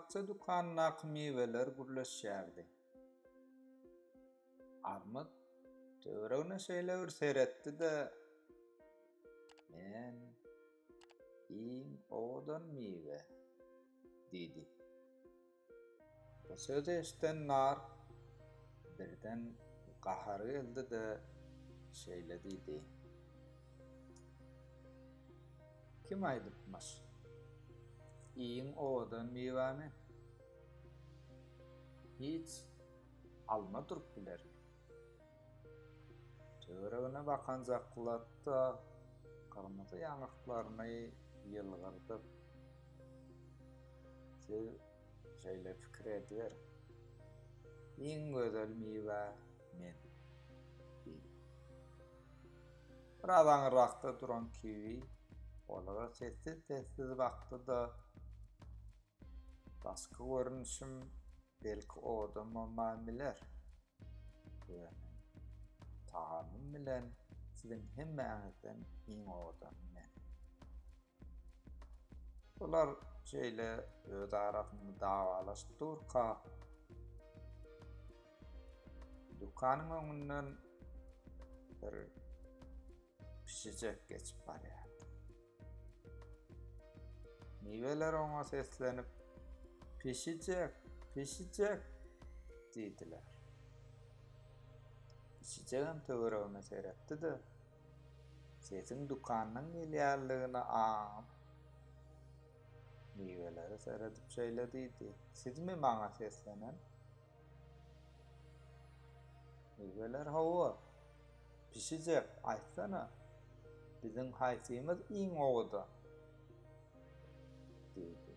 Bakja dükanyndaky miweler gürleşýärdi. Armyt töweregine şeýle bir seretdi-de, Men iň owadan miwe, diýdi. Bu sözi eşiden nar birden gahary geldi-de, şeýle diýdi, Kim aýdypmyş? Iň owadan miwe men. Hiç alma durup bilermi? Töweregine bakanjaklady-da, gyrmyzy ýaňaklaryny ýylgyrdyp, Siz şeýle pikir ediberiň. Iň gözel miwe men, diýdi. Biraz aňyrrakda duran kiwi olara sessiz-sessiz bakdy-da, Daşky görnüşim belki owadan bolman biler. Ýöne tagamym bilen siziň hemmäňizden iň owadany men. Bular şeýle öz arasynda dawalaşyp durka, dükanyň öňünden bir pişijek geçip barýardy. Miweler oňa seslenip, Pişijek, pişijek! diýdiler. Pişijegem töweregine seretdi-de, sesiň dükandan gelýänligini aňyp, miwelere seredip şeýle diýdi, Sizmi maňa seslenen? Miweler hawa. Pişijek, aýtsana, biziň haýsymyz iň owadan? diýdi.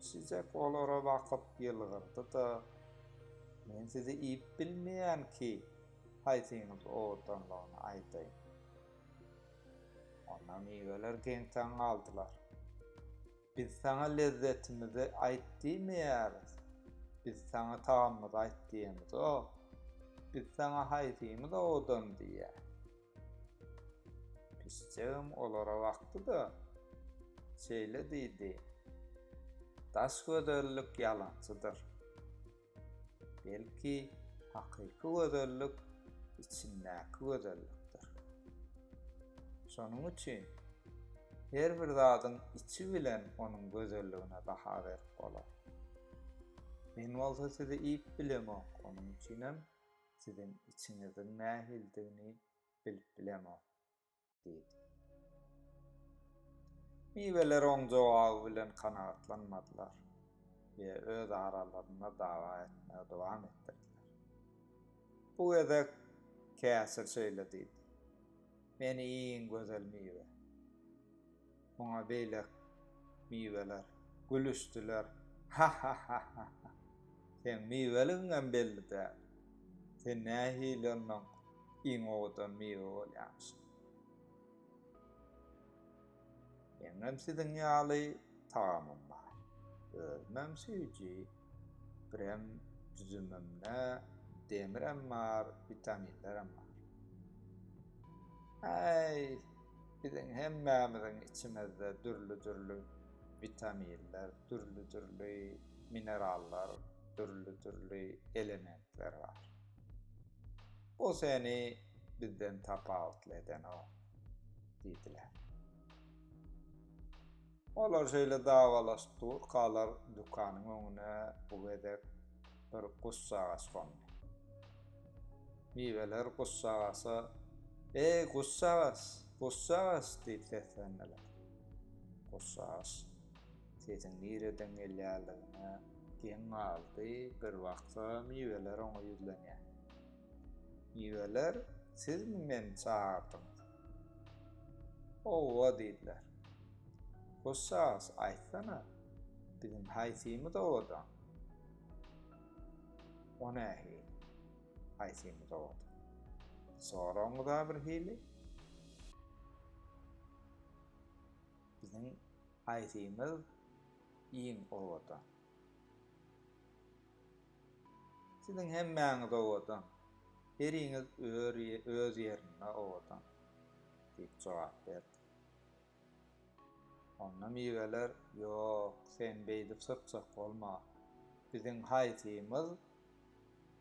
Pişijek olara bakyp ýylgyrdy-da, Men sizi iýip bilmeýän ki, haýsyňyz owadanlygyny aýdaýyn. Onda miweler geň-taň galdylar. Biz saňa lezzetimizi aýt diýmeýäris. Biz saňa tagamymyzy aýt diýemizok. Biz saňa haýsymyz owadan diýýäs. Pişijegem olara bakdy-da, şeýle diýdi, Daş gözellik ýalançydyr. Belki, hakyky gözellik içindäki gözellikdir. Şonuň üçin her bir zadyň içi bilen onuň gözelligine baha berip bolar. Men bolsa sizi iýip bilemok, onuň üçinem siziň içiňiziň nähilidigini bilip bilemok. Diýdi. Miweler oň jogaby bilen kanagatlanmadylar we öz aralarynda dawa etmegi dowam etdirdiler. Bu gezek käşir şeýle diýdi, Men iň gözel miwe. Muňa beýlek miweler gülüşdiler, Ha-ha-ha-ha! Seň miweligiňem belli däl. Sen nähili onnoň iň owadan miwe bolýarmyşyň? Meňem siziň ýaly tagamym bar. Özümem süýji, birem düzümimde demirem bar, witaminlerem bar. Äý, biziň hemmämiziň içimizde dürli-dürli witaminler, dürli-dürli minerallar, dürli-dürli elementler bar. Bu seni bizden tapawutly edenok, diýdiler. Olar şeýle dawalaşyp durkalar, dükanyň öňüne bu gezek bir guşjagaş gondy. Miweler guşjagaşa, Eý, guşjagaş, guşjagaş! diýip seslendiler. Guşjagaş sesiň nireden gelýänligine geň galdy, bir baksa miweler oňa ýüzlenýär. Miweler, sizmi meni çagyrdyňyz? Howwa, diýdiler. Guşjagaş, aýtsana, biziň haýsymyz owadan? O nähili? Haýsymyz owadan? Soragyňyz-a bir hili. Biziň haýsymyz iň owadan? Siziň hemmäňiz owadan. Heriňiz öz ýerinde owadan, diýip jogap berdi. Onda miweler, Ýok, sen beýdip sypjak bolma. Biziň haýsymyz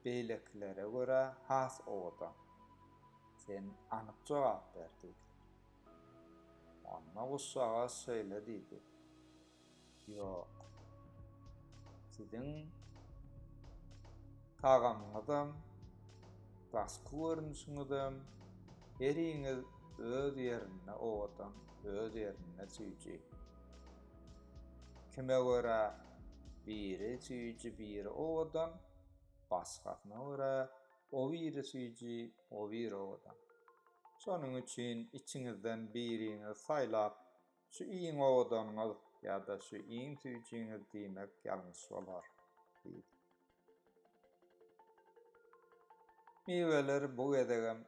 beýlekilere görä has owadan? Sen anyk jogap ber diýdiler. Onda guşjagaz şeýle diýdi. Ýok. Siziň tagamyňyzam, daşky görnüşiňizem heriňiz öz ýerinde owadan, öz ýerinde süýji. Kime görä biri süýji, biri owadan, başgasyna görä o biri süýji, o biri owadan. Şonuň üçin içiňizden biriňizi saýlap Şu iň owadanyňyz ýa-da şu iň süýjiňiz diýmek ýalňyş bolar, diýdi. Miweler bu gezegem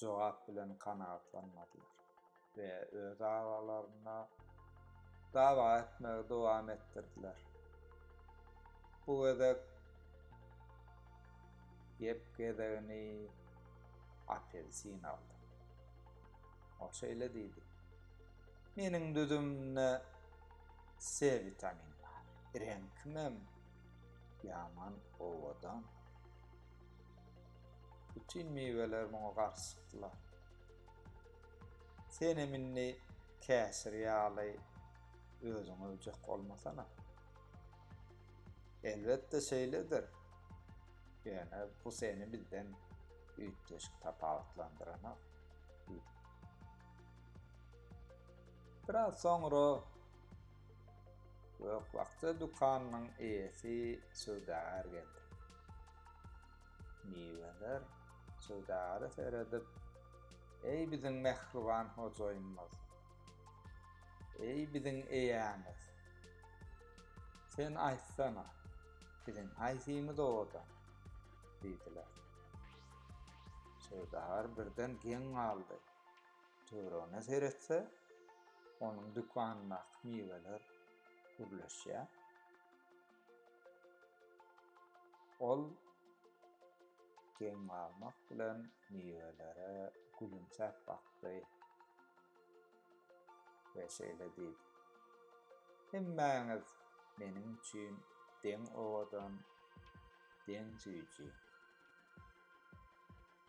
jogap bilen kanagatlanmadylar we öz aralarynda dawa etmegi dowam etdirdiler. Bu gezek gep gezegini apelsin aldy. Ol şeýle diýdi, Meniň düzümimde C witamini bar. Reňkimem ýaman owadan. Bütin miweler muňa garşy çykdylar. Senem indi käşir ýaly özüňi öwjek bolmasana. Elbetde şeýledir. Ýöne bu seni bizden üýtgeşik tapawutlandyranok, diýdi. Biraz soňra gök-bakja dükanynyň eýesi söwdagär geldi. Miweler söwdagäre seredip, Eý biziň mähriban hojaýynymyz! Eý biziň eýämiz! Sen aýtsana, biziň haýsymyz owadan? diýdiler. Söwdagär birden geň galdy. Töweregine seretse, onuň dükanyndaky miweler gürleşýär. Ol geň galmak bilen miwelere gülümsäp bakdy we şeýle diýdi, Hemmäňiz meniň üçin deň owadan, deň süýji.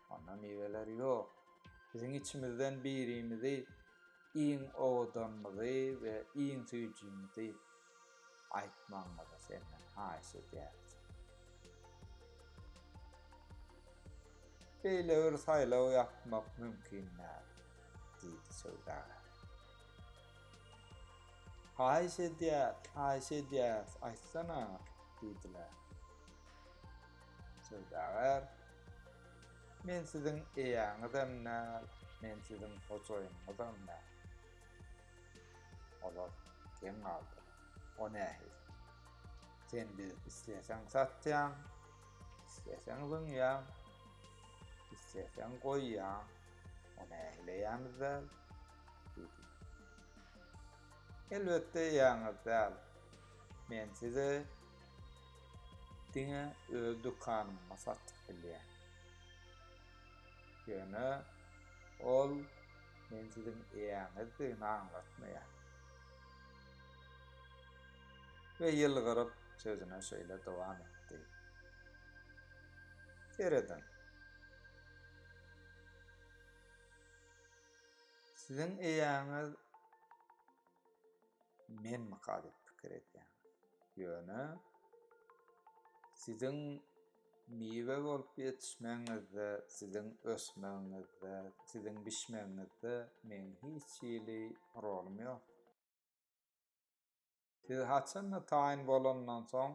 Onda miweler ýok. Biziň içimizden birimizi iň owadanymyzy we iň süýjimizi aýtmagyňyzy senden haýyş edýäris. Beýle bir saýlaw ýapmak mümkin däl, diýdi söwdagär. Haýyş edýäs, haýyş edýäs, aýtsana, diýdiler. Söwdagär, Men siziň eýäňizem däl, men siziň hojaýynyňyzam däl. Olar geň galdylar. O nähili? Sen bizi isleseň satýaň, isleseň zyňýaň, isleseň goýýaň. O nähili eýämiz däl? diýdi. Elbetde eýäňiz däl. Men size diňe öz dükanymda satyp bilýän. Ýöne ol men siziň eýäňizdigini aňlatmaýar. We ýylgyryp sözüne şeýle dowam etdi. Serediň. Siziň eýäňiz menmika diýip pikir edýäňiz. Ýöne siziň miwe bolup ýetişmegiňizde, siziň ösmegiňizde, siziň bişmegiňizde meň hiç hili rolum ýok. Siz haçanda taýyn bolandan soň,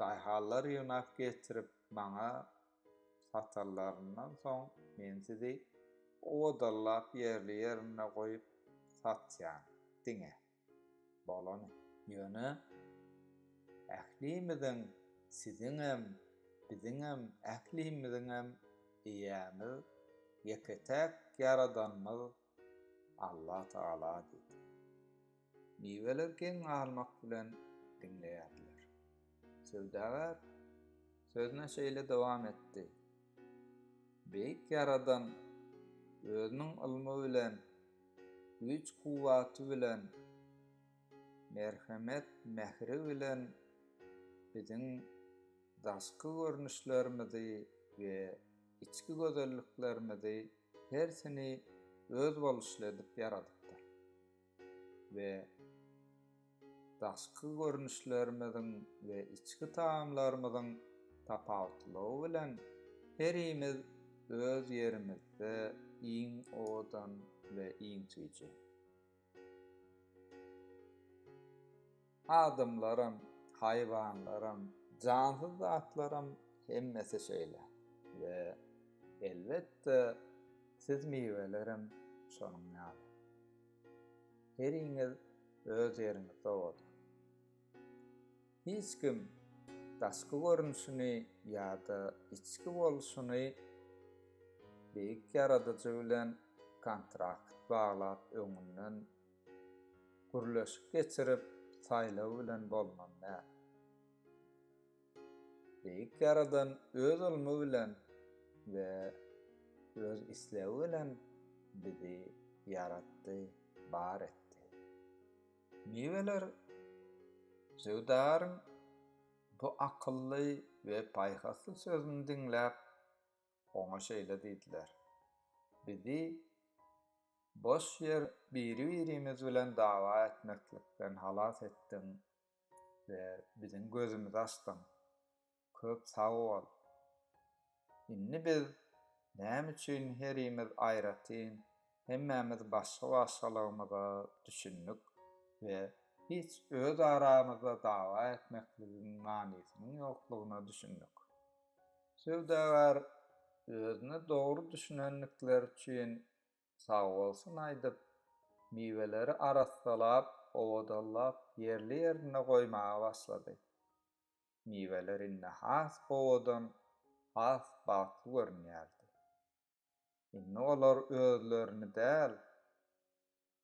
daýhanlar ýygnap getirip maňa satanlaryndan soň men sizi owadanlap ýerli-ýerinde goýup satýan, diňe. Bolany. Ýöne ählimiziň, siziňem, biziňem, ählimiziňem Eýämiz, ýeke-täk Ýaradanymyz Allah Tagala diýdi. Miweler geň galmak bilen diňleýärdiler. Söwdagär sözüne şeýle dowam etdi, Beýik Ýaradan Özüniň ylmy bilen. güýç-kuwwaty bilen, merhemet, mähri bilen biziň daşky görnüşlerimizi we içki gözelliklerimizi hersini özboluşly edip ýaradypdyr we daşky görnüşlerimiziň we içki tagamlarymyzyň tapawutlylygy bilen herimiz öz ýerimizde iň owadan we iň süýji. Adamlaram, haýwanlaram, jansyz zatlaram hemmesi şeýle we elbetde siz miwelerem şonuň ýaly. Heriňiz öz ýeriňizde owadan. Hiç kim daşky görnüşini ýa-da içki bolşuny Beýik Ýaradyjy bilen kontrakt baglap öňünden gürleşik geçirip saýlaw bilen bolnan däl. Beýik Ýaradan öz ylmy bilen we öz islegi bilen bizi ýaratdy, bar etdi. Miweler Söwdaryň bu akylly we paýhasly sözüni diňläp, oňa şeýle diýdiler, Bizi boş ýer biri-birimiz bilen dawa etmeklikden halas etdiň we biziň gözümizi açdyň. Köp sag bol. Indi biz näme üçin herimiz aýratyn, hemmämiz başga-başgalygymyza düşündik we hiç öz aramyzda dawa etmekligiň manysynyň ýoklugyna düşündik. Söwdagär özüne dogry düşünendikleri üçin sagbolsun aýdyp, miweleri arassalap, owadanlap ýerli-ýerinde goýmaga başlady. Miweler indi has owadan, has bagtly görünýärdi. Indi olar özlerini däl,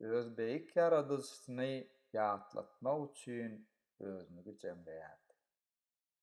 öz Beýik Ýaradyjysyny ýatlatmak üçin özüni güjeňleýärdi.